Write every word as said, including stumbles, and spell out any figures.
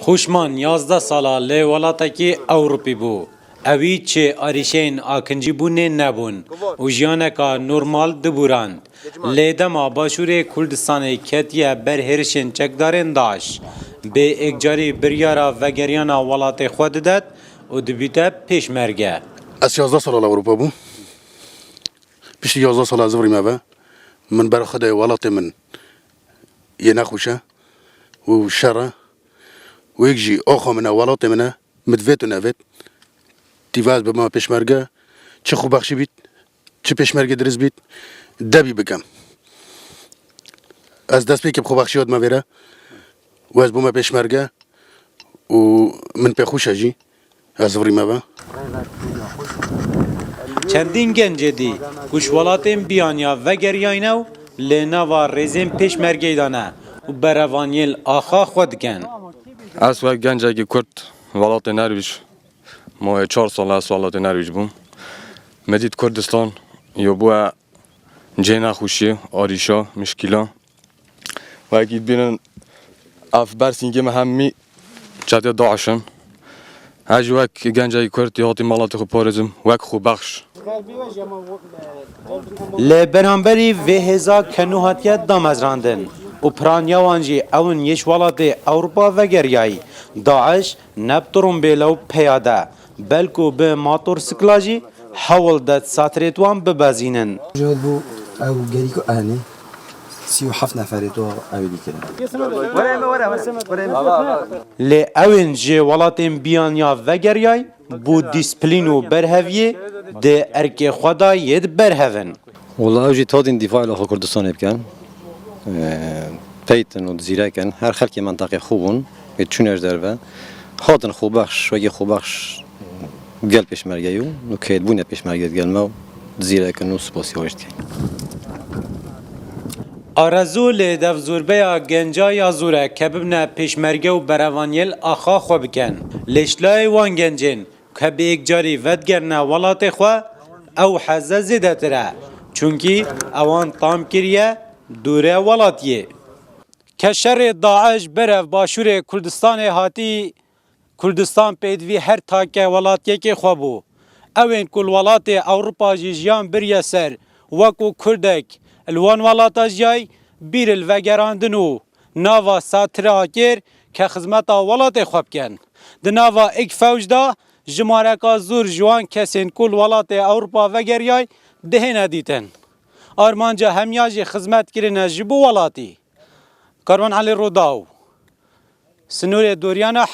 Xûşman yazdeh sala li welatekî Ewropî bû. Ewî çi arîşeyên akincîbûnê nebûn û jiyaneka normal dibûrand. Lê dema Başûrê Kurdistanê ketiye ber hêrişên çekdarên DAIŞ, bi êkcarî biryara vegeriyana welatê xwe didet û dibîte pêşmerge. Ez yazdeh sala li Ewropa bûm. Piştî yazdeh sala ez zivirîme ve. Min ber xwe de welatê min yê nexweş e û şer e. Wêk jî oxa min e, welatê min e. Min divêt û nevêt. Tîva ez bibime pêşmerge. Çi xwebexşî bît, çi pêşmerge dirist bît, debî bikem. Ez destpêkê bi xwebexşiya dime vêre û ez bûme pêşmerge û min pê xweş e jî. Ez zivirîme ve. Çendîn gencê dî ku ji welatên biyaniya vegeriyayne û li nava rêzên pêşmergeyê de ne û berevaniyên axa xwe dikin. Ez wek gencekî Kurd welatê Nerwîc, mayê çar sal ez welatê Nerwîc bûm. Me dît Kurdistan yo bûye cihê nexweşiyê, arîşa, mişkîla. Wekî dibînin ev bersîngê me hemî çetê DAIŞ in. Ez jî wek gencekî Kurd yê hatî welatê xwe parêzim, wek xwebexş. Li beramberî vê hêza ke nû hatiye damezrandin û piraniya wan jî ew in yê ji welatê Ewropa vegeriyayî. DAIŞ ne bi trombêle û peyade, belku bi matorsikla jî hewl de satirêt wan bibezînin. Ji bo ew gerî ku anî sî û heft neferê tu ewilî kirin. Lê ew ên ji welatên biyaniya vegeriyay bo dîsplîn û berheviyê di erkê xwe de yê diberhevin. Wela ew jî tadîn dîfaê li xwe Kurdistanê bikin. Ee, peytin û dizîrekin her xelkê menteqê xwe bûn. Ê çûne ji derve. Hatin xwebexş, wekî xwebexş gel pêşmerge yo. Nû kêtbûne pêşmerge digel me û dizîrekin û spasiya wê dikin. Arezo lê dev zorbeya genca ya zor e ke bibine pêşmerge û berevaniyê li axa xwe bikin. Lê ji layê wan gencên ke bi êkcarî vedigerine welatê xwe, ew heze zêdetir e. Çunkî ewan tam kiriye dûre welatiyê. Ke şerê DAIŞ berev Başûrê Kurdistanê hatî, Kurdistan pêdivî her take welatiyekê xwe bû. Ew ên ku li welatê Ewropa jî jiyan biriye ser, wekû Kurdek li wan welata jiyay, bîr li vegerandin û nava satira kir ke xizmeta welatê xwe bikin. Di nava ik fewj de jimareka zor ji wan kesên ku li welatê Ewropa vegeriyay dihêne dîtin. Armanca hemiya jî xizmet kirine ji bo welatî. Karwan Elî Rûdaw, Sinûrê Doriyana.